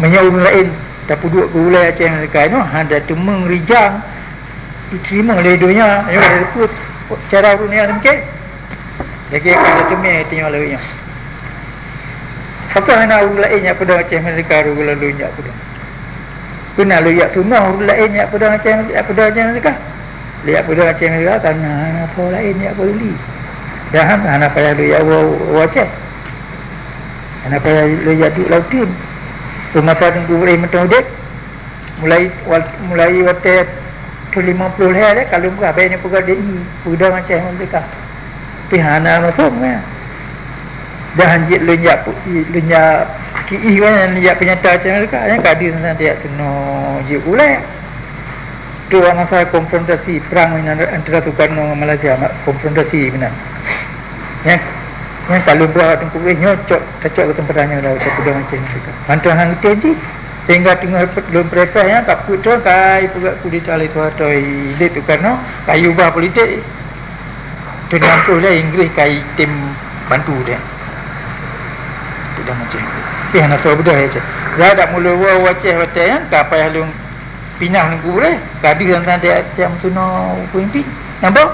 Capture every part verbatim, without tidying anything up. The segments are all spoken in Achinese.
Meunyoe ureuëng laén tapeuduek keu ulée Aceh Merdeka nyoe, hana teumeung rijang jiteurimong lé donya, nyoe lé peuet cara ureuëng nyan mungken. Lagée ka teumé tanyoe lagée nyoe. Pakon hana ureuëng laén jak peudong Aceh Merdeka, ureuëng laén jak peudong? Peue na lôn jak tunoh ureuëng laén jak peudong Aceh, jak peudong Aceh Merdeka? Lôn jak peudong Aceh Merdeka kareuna hana po laén jak peuduli. Dan hana payah lôn jak woe, woe Aceh. Hana payah lôn jak duek lam udeb. Peumasa Teungku Ibrahim mantong udeb, mulai wa-, mulai watée thon lima ploh lhée lé ka lôn peugah, bék neupeugah D I, peudong Aceh Merdeka. Tapi hana muphom, ya. Dan jeuet lôn jak pu-, lôn jak kiih, kan, lôn jak peunyata Aceh Merdeka, nyan ka deuh na jak tunoh jeuet ulée. Tu masa konfrontasi perang antara Soekarno ngon Malaysia, ma-, konfrontasi meunan. Nyan, nyan ka lôn beuet Teungku Ibrahim nyoe cok, tacok keu teumpat nyoe dah, cok peudong Aceh Merdeka. Mantong han geutem jih. Sehingga teungoh lôn prepare nyan, ka peuet thon ka ipeugah kudeta lé Soeharto, ilét Soekarno, ka iubah politik. Thon limong ploh lhée Inggris ka item bantu dia. Tidak macam tu. Tapi hana soe beudôh ya, Aceh. Dah dak mulai woe Aceh watée nyan, ka payah lôn pinah Teungku Ibrahim. Ka deuh dan tiap-tiap meutunoe peumimpin. Nampak?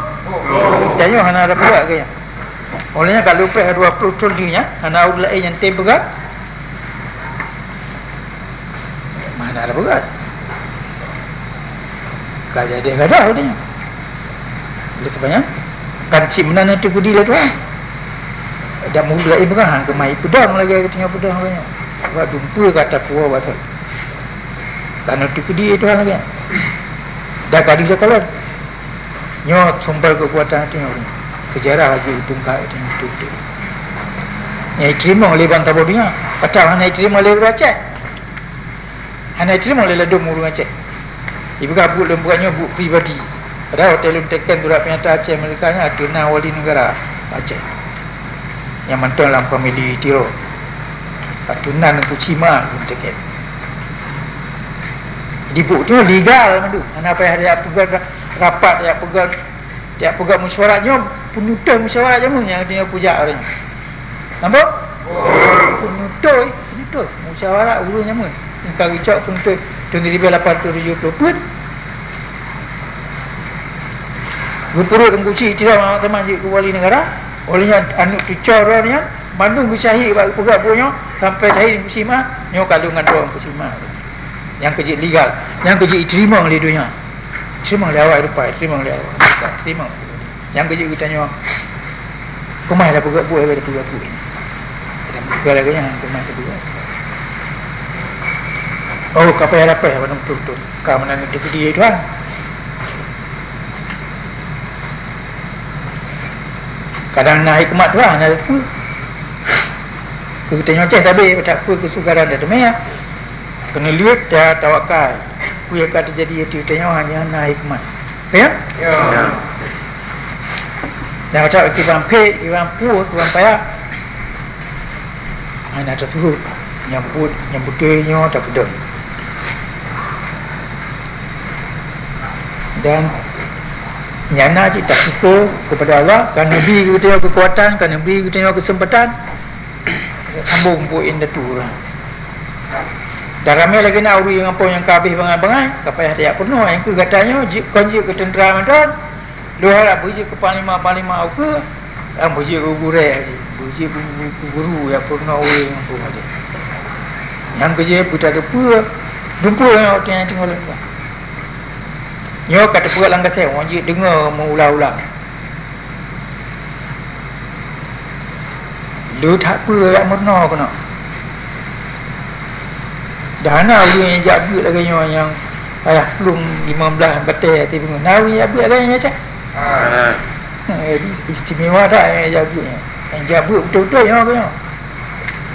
Tanyoe hana ada peugah ke nyan. Oleh nyan ka leupah dua ploh thon lheueh nyan, hana ureuëng laén nyang tem peugah. Mana ada peugah. Ka jadi gadoh dia. Oleh sebab nyan, kan cit meunan Teungku Ibrahim lé Tuhan. Dan ureuëng laén peugah, han keumah ipeudong lagée geutanyoe peudong lagée nyan. Sebab dumpeue ka tapuwoe batai. Karena Teungku Ibrahim lé Tuhan lagée nyan. Dan ka deuh takalon. Nyoe sumber keukuatan tanyoe. Sejarah laju teungkai tanyoe beutôi-beutôi. Nyang jiteurimong lé bansa saboh donya. Padahai hana jiteurimong lé ureuëng Aceh. Hana jiteurimong lé ladôm ureuëng Aceh. Ipeugah buet lôn buet nyoe buet pribadi. Padahai watée lôn teken surat peunyata Aceh Merdeka nyan ateueh nan wali negara Aceh. Nyang mantong lam famili Tiro. Ateueh nan Teungku Sima lôn teken. Jadi buet tu legal mandum. Hana payah jak peugah rapat, jak peugah, jak peugah musyawarat nyoe, peunutôh musyawarat jameun nyang tanyoe peujak ureuëng. Nampak? Peunutôh, peunutôh musyawarat ureuëng jameun. Nyang ka geucok peunutôh thon siribèe lapan ratus tujoh ploh peuet. Geupeureuet Teungku Chik Ihtisham Ahmad Saman jeuet keu wali negara. Oleh nyan aneuk cucoe droe nyan mandum geusyahid bak geupeugah buet nyoe, sampai syahid Teungku Sima, nyoe ka lheueh ngon droe Teungku Sima. Nyang keu jeuet legal, nyang keu jeuet jiteurimong lé donya. Jiteurimong lé awak rupa, jiteurimong lé awak. Jiteurimong. Nyang keu jeuet geutanyoe keumah dah peugah buet, dah peugah buet. Dah peugah lagée nyan keumah dah peugah. Oh, ka payah lapeh pada beutôi-beutôi. Ka meunan geupeugah Tuhan. Kadang na hikmat Tuhan, na peue. Keu geutanyoe ceh tabe, tak peue keusukaran dah teumé. Keuneulheueh ta-, tawakal. Peue nyang ka teujadi ateueh tanyoe hanya na hikmat. Ya? Ya. Dan macam kiban phek, kiban puih, kiban payah. Hana taturot. Nyang buet, nyang beutôi nyoe tapeudong. Dan nyang na cit tasyukur kepada Allah, ka neubri geutanyoe keukuatan, ka neubri geutanyoe keuseumpatan. Sambong buet indatu ureuëng. Dan ramé lagée na ureuëng nyang gampông nyang ka habéh bangai-bangai, ka payah tajak peurunoe, nyang keu gata nyoe jeuet kon jeuet keu teuntra mantong. Lôn harab beujeuet keu panglima-panglima ukeue, dan beujeuet keu gurée jih, beujeuet keu, keu, keu guru nyang peurunoe ureuëng nyang gampông tadi. Nyang keu jih beutateupeu, dumpeue nyang watée nyan teungoh lôn peugah. Nyoe ka teupeugah lam kaset, ngon jeuet deungoe meuulang-ulang. Le that peue jak meurunoe keunoe. Dah na ureuëng nyang jak beuet lagée nyoe nyang payah plueng lima belas batée até beungoh. Na ureuëng jak beuet lagée nyoe cak? Ah. Eh, is-, istimewa that nyang jak beuet nyoe. Nyang jak beuet beutôi-beutôi nyoe keunoe.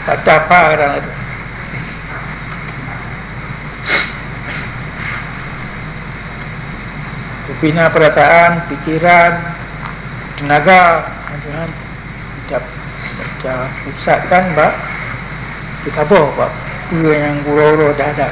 Patah pa kadang tu. Pembina perasaan, pikiran, tenaga, macam-macam. Kita, kita pusatkan bak, kita saboh bak peue nyang gurau-gurau dah ada.